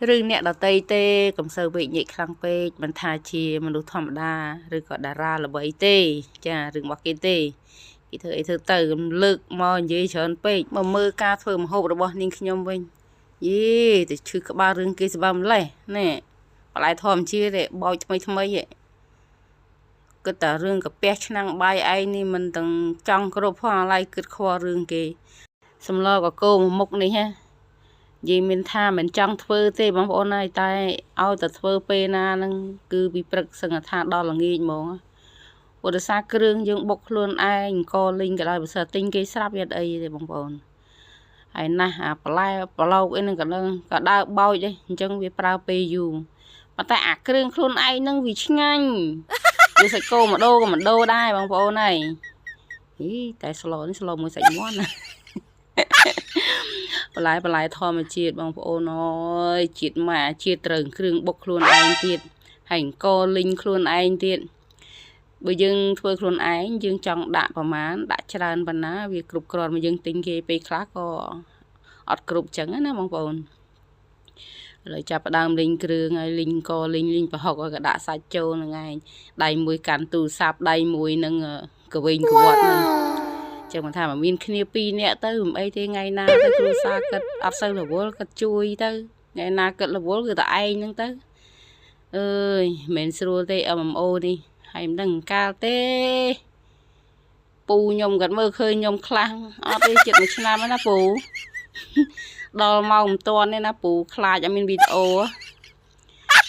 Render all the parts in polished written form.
រឿងអ្នកដតីទេកុំសូវវែកញែកខ្លាំងពេកមិនថាជាមនុស្សធម្មតាឬក៏តារាល្បីទេ ចារឿងរបស់គេទេគេធ្វើអីធ្វើទៅកុំលើកមកនិយាយច្រើនពេកមកមើលការធ្វើម្ហូបរបស់នាងខ្ញុំវិញយេទៅឈឺក្បាលរឿងគេស្បើម្លេះនេះបន្លែធម្មជាតិទេបោចថ្មីថ្មីឯងគិតតែរឿងកាពះឆ្នាំងបាយឯងនេះមិនទាំងចង់គ្រប់ផងឡើយគិតខ្វល់រឿងគេសម្លកកោមួយមុខនេះហ៎និយាយមានថាមិនចង់ធ្វើទេបងប្អូនហើយតែឲ្យតែធ្វើពេលណាហ្នឹងគឺពីព្រឹកសឹងថាដល់ល្ងាចហ្មងព្រោះដោយសារគ្រឿងយើងបុកខ្លួនឯងអង្គលីងក៏ដោយបើសិនទិញគេស្រាប់វាអត់អីទេបងប្អូនហើយណាស់អាបន្លែប្រឡោកអីហ្នឹងក៏នឹងក៏ដើរបោចដែរអញ្ចឹងវាប្រើពេលយូរប៉ុន្តែអាគ្រឿងខ្លួនឯងហ្នឹងវាឆ្ងាញ់វាសាច់គោមកដូក៏មិនដូដែរបងប្អូនហើយហីតែស្លនេះស្លមួយសាច់មាន់ណាបន្លែបន្លែធម្មជាតិបងប្អូនអើយជាតិម៉ាជាតិត្រូវគ្រឿងបុកខ្លួនឯងទៀតហើយអង្គលីងខ្លួនឯងទៀតបើយើងធ្វើខ្លួនឯងយើងចង់ដាក់ប្រមាណដាក់ច្រើនប៉ុណ្ណាវាគ្រប់គ្រាន់មកយើងទិញគេពេលខ្លះក៏អត់គ្រប់ចឹងណាបងប្អូនឥឡូវចាប់ផ្ដើមលីងគ្រឿងហើយលីងកលីងលីងប្រហុកហើយក៏ដាក់សាច់ចូលហ្នឹងឯងដៃមួយកាន់ទូរស័ព្ទដៃមួយនឹងកវែងកវត្តហ្នឹងចឹងមិនថាមកមានគ្នា2នាក់ទៅមិនអីទេថ្ងៃណាទៅគ្រួសារគិតអត់សូវរវល់គិតជួយទៅថ្ងៃណាគិតរវល់គឺតែឯងហ្នឹងទៅអើយមិនស្រួលទេ MMO នេះហើយមិនដឹងកាលទេពូខ្ញុំគាត់មើលឃើញខ្ញុំខ្លាំងអត់ទេចិត្តមួយឆ្នាំណាពូដល់មកមិនតាន់ទេណាពូខ្លាចអត់មានវីដេអូ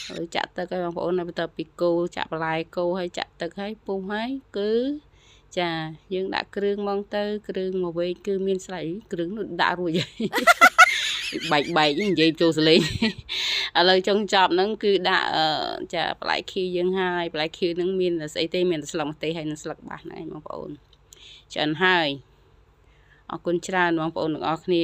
ហើយចាក់ទឹកឲ្យបងប្អូនទៅពីគោចាក់បន្លែគោហើយចាក់ទឹកហើយពុះហើយគឺចាយើងដាក់គ្រឿងហ្មងទៅគ្រឿងមកវិញគឺមានស្លៃគ្រឿងនោះដាក់រួចហើយបែកបែកនិយាយចូលសលេងឥឡូវចុងចប់ហ្នឹងគឺដាក់ចាបន្លែខៀយើងហើយបន្លែខៀហ្នឹងមានស្អីទេមានស្លឹកម្ទេសហើយនិងស្លឹកបាសហ្នឹងឯងបងប្អូនឆ្អិនហើយអរគុណច្រើនបងប្អូនទាំងអស់គ្នា